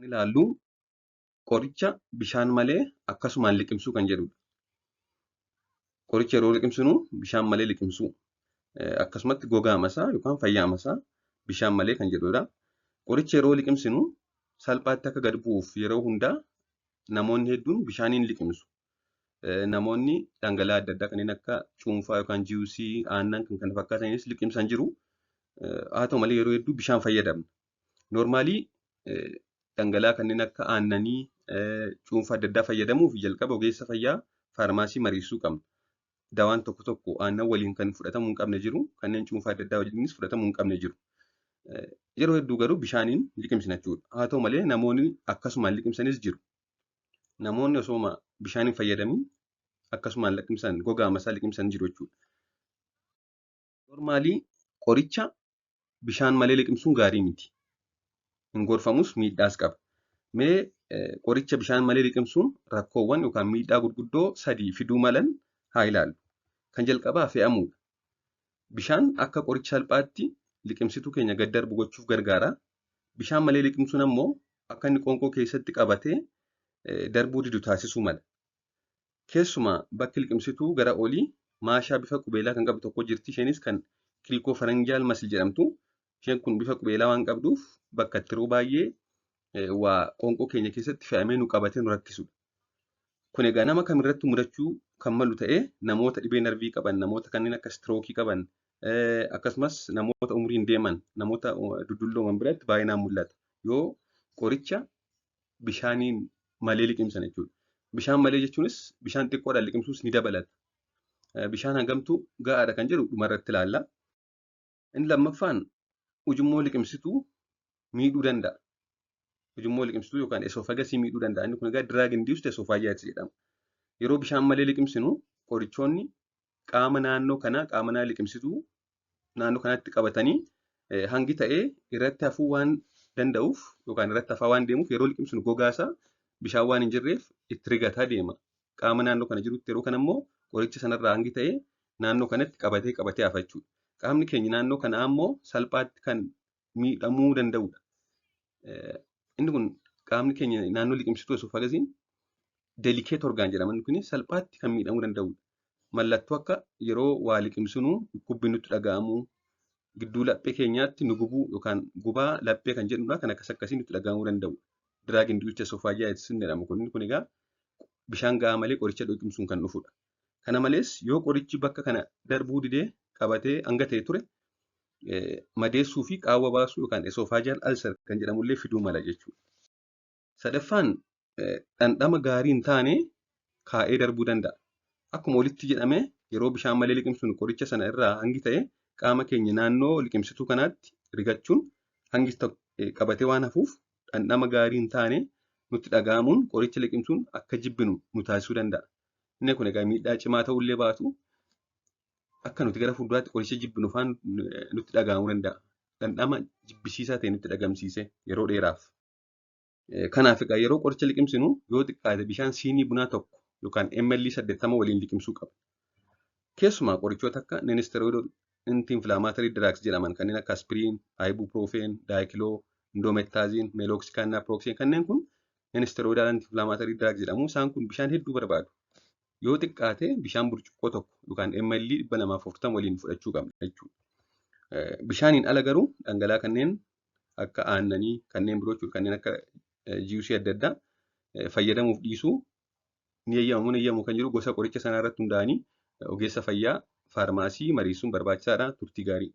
Ilaallu qoricha bishaan malee akkasumaan liqimsuu kan jedhudha. Qoricha yeroo liqimsinu bishaan malee liqimsuu, akkasumatti gogaa masaa yookaan fayyaa masaa bishaan malee kan jedhudha. Qoricha yeroo liqimsinu salphaatti akka gad bu'uuf yeroo hundaa namoonni hedduun bishaaniin liqimsu. Namoonni dhangala'aa adda addaa kanneen akka cuunfaa yookaan juusii, aannan kan kana fakkaatanis liqimsan jiru. Haa ta'u malee yeroo hedduu bishaan fayyadamna. Normally dhangala'aa kanneen akka aannanii, cuunfaa adda addaa fayyadamuuf jalqaba ogeessa fayyaa faarmaasii mariisuu qabna. Dawaan tokko tokko aannan waliin kan fudhatamuu hin qabne jiru, kanneen cuunfaa adda addaa waliinis fudhatamuu hin qabne jiru. Yeroo hedduu garuu bishaaniin liqimsina jechuudha. Haa ta'u malee namoonni akkasumaan liqimsanis jiru. Namoonni osooma bishaan hin fayyadamin akkasumaan liqimsan, gogaa masaa liqimsan jiru jechuudha. Normally qoricha bishaan malee liqimsuun gaarii miti. Hin gorfamus, miidhaas qaba. Mee qoricha bishaan malee liqimsuun rakkoowwan yookaan miidhaa gurguddoo sadii fiduu malan haa ilaallu. Kan jalqabaa fe'amuudha. Bishaan akka qoricha salphaatti liqimsituu keenya gad darbu gochuuf gargaara. Bishaan malee liqimsuun ammoo akka inni qoonqoo keessatti qabatee darbuu didu taasisuu mala. Keessumaa bakki liqimsituu gara olii maashaa bifa qubeelaa kan qabdu tokko jirti. Isheenis kan cricopharyngeal muscle jedhamtu. Isheen kun bifa qubeelaa waan qabduuf bakka itti yeroo baay'ee waa qoonqoo keenya keessatti fe'amee nu qabatee nu rakkisudha. Kun egaa nama kamirratti mudachuu kan malu ta'ee, namoota dhibee narvii qaban, namoota kanneen akka stroke qaban, akkasumas namoota umriin deeman, namoota dudullooman biratti baay'inaan mul'ata. Yoo qoricha bishaaniin malee liqimsan jechuudha. Bishaan malee jechuunis bishaan xiqqoodhaan liqimsuus ni dabalata. Bishaan hangamtu gahaadha kan jedhu dhumarratti ilaalla. Inni lammaffaan ujummoo liqimsituu miidhuu danda'a. Ujummoo liqimsituu yookaan esophagusii miidhuu danda'a. Inni kun egaa drug induced esophagitis jedhama. Yeroo bishaan malee liqimsinu qorichoonni qaama naannoo kanaa, qaama naannoo liqimsituu naannoo kanatti qabatanii hangi ta'ee irratti hafuu waan danda'uuf yookaan irratti hafaa waan deemuuf, yeroo liqimsinu gogaasaa bishaan waan hin jirreef itti rigataa deema. Qaama naannoo kana jirutti yeroo kana immoo qoricha sanarraa hangi ta'ee naannoo kanatti qabatee qabatee hafa jechuudha. Qaamni keenya naannoo kanaa ammoo salphaatti kan miidhamuu danda'udha. Inni kun qaamni keenya naannoo liqimsituu, esophagusiin, delicate organ jedhama. Inni kun salphaatti kan miidhamuu danda'udha. Mallattoo akka yeroo waa liqimsinu dhukkubbi nutti dhaga'amuu, gidduu laphee keenyaatti nu gubuu yookaan gubaa laphee kan jedhudha, kan akkas akkasii nutti dhaga'amuu danda'u. Drug induced esophagitis jedhama kun. Inni kun egaa bishaan gahaa malee qoricha liqimsuun kan dhufudha. Kana malees yoo qorichi bakka kana darbuu didee qabatee hanga ta'e ture, madeessuu fi qaawwa baasuu yookaan esophageal ulcer kan jedhamullee fiduu mala jechuudha. Sadaffaan dhandhama gaarii hin taane kaa'ee darbuu danda'a. Akkuma olitti jedhame, yeroo bishaan malee liqimsinu qoricha sana irraa hangi ta'e qaama keenya naannoo liqimsituu kanaatti rigachuun hangi qabatee waan hafuuf, dhandhama gaarii hin taane nutti dhaga'amuun qoricha liqimsuun akka jibbinu nu taasisuu danda'a. Inni kun egaa miidhaa cimaa ta'ullee baatu, akka nuti gara fuulduraatti qoricha jibbinu faan nutti dhaga'amuu danda'a. Dhandhama jibbisiisaa ta'e nutti dhagamsiise yeroo dheeraaf. Kanaaf egaa yeroo qoricha liqimsinu yoo xiqqaate bishaan siinii bunaa tokko yookaan ml 80 waliin liqimsuu qaba. Keessumaa qorichoota akka non-steroidal anti-inflammatory drugs jedhaman kanneen akka aspirin, ibuprofen, diclo, indomethacin, meloxicam, naproxen, kanneen kun non-steroidal anti-inflammatory drugs jedhamu. Isaan kun bishaan hedduu barbaadu. Yoo xiqqaate bishaan burcuqqoo tokko yookaan ml 240 waliin fudhachuu qabna jechuudha. Bishaaniin ala garuu dhangala'aa kanneen akka aannanii, kanneen biroo jechuudha, kanneen akka juusii adda addaa fayyadamuuf dhiisuu ni eeyyamamu ni eeyyamu kan jiru gosa qoricha sanaa irratti hundaa'anii ogeessa fayyaa faarmaasii mariisuun barbaachisaadha. Turtii gaarii.